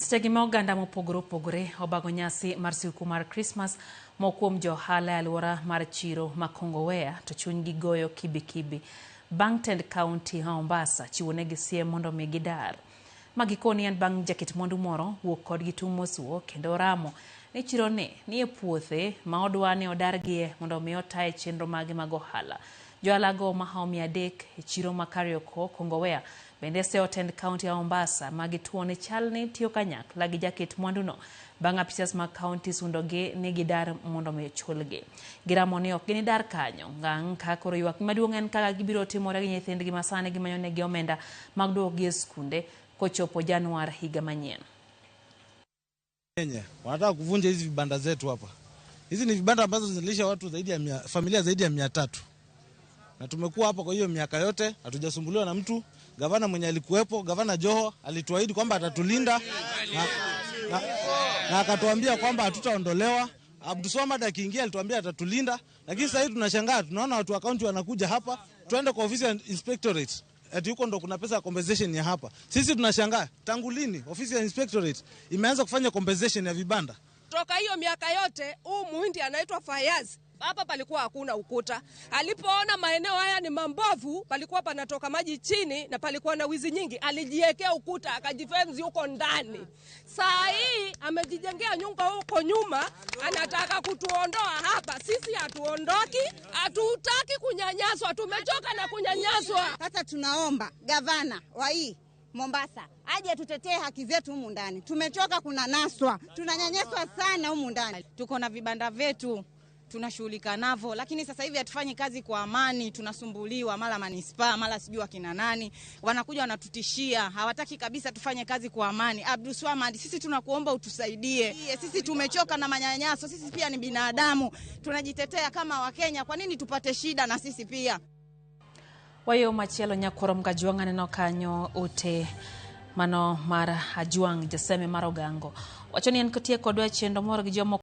Sechegi ma oganda mopogore opogore obago nyasi mar skuku mar Krismas, moko kuom jo ohala e aluora mar chiro ma Kongowea to chunygi goyo kibikibi bang' tend kaunti ma Mombasa chiwo negi siem mondo mi gidar. Ma gikoni en bang' jaket mwandu moro wuok kodgi tung' mosuo kendo ramo ni chironi nie puothe ma odwa ni odargie mondo mi otaye chenro mage mag ohala. Johala go mahawo 300 e chiro ma Kariokor, Kongowea bende seyo tend kaunti ya Mombasa ma gituo ni chal ni tiyo kanyakla gi jaket mwanduno bang' apisas mag kaunti sundogi ni gidar mondo mi chulgi. Giramo ni ok ginidar kanyo ngang' ka koro ywak maduong' en kaka gibiro timore gi nyithindgi ma sani gimanyo negi omenda mag duokogi e skunde kochopo Januar higa manyien. Kenya wanataka kuvunja hizi vibanda zetu hapa. Hizi ni vibanda ambazo zinalisha watu zaidi ya familia zaidi ya 300. Na tumekuwa hapa kwa hiyo miaka yote, hatujasumbuliwa na mtu. Gavana mwenye alikuwepo, Gavana Joho, alituahidi kwamba atatulinda na akatuambia kwamba hatutaondolewa. Abdulswamad akiingia alituambia atatulinda, lakini sasa hivi tunashangaa, tunaona watu wa kaunti wanakuja hapa, tuende kwa ofisi ya inspectorate. Ati huko ndo kuna pesa ya compensation ya hapa. Sisi tunashangaa tangu lini ofisi ya inspectorate imeanza kufanya compensation ya vibanda? Toka hiyo miaka yote huu muhindi anaitwa Fayaz, hapa palikuwa hakuna ukuta. Alipoona maeneo haya ni mambovu, palikuwa panatoka maji chini na palikuwa na wizi nyingi, alijiwekea ukuta akajifenzi huko ndani. Saa hii amejijengea nyumba huko nyuma, anataka kutuondoa hapa. Sisi hatuondoki, hatutaki kunyanyaswa, tumechoka na kunyanyaswa. Sasa tunaomba gavana wa hii Mombasa aje tutetee haki zetu humu ndani. Tumechoka kunanaswa, tunanyanyaswa sana humu ndani. Tuko na vibanda vyetu tunashughulika navo, lakini sasa hivi hatufanyi kazi kwa amani, tunasumbuliwa mara manispaa, mara sijui akina nani wanakuja wanatutishia, hawataki kabisa tufanye kazi kwa amani. Abdulswamad, sisi tunakuomba utusaidie, sisi tumechoka na manyanyaso, sisi pia ni binadamu, tunajitetea kama Wakenya, kwa nini tupate shida na sisi pia? Wayo machielo nyakwaro Mkajwang' aneno kanyo ote mano mar Ajwang' Jaseme mar Ogango wacho ni en kotie kodwa e chenro moro gi jomoko.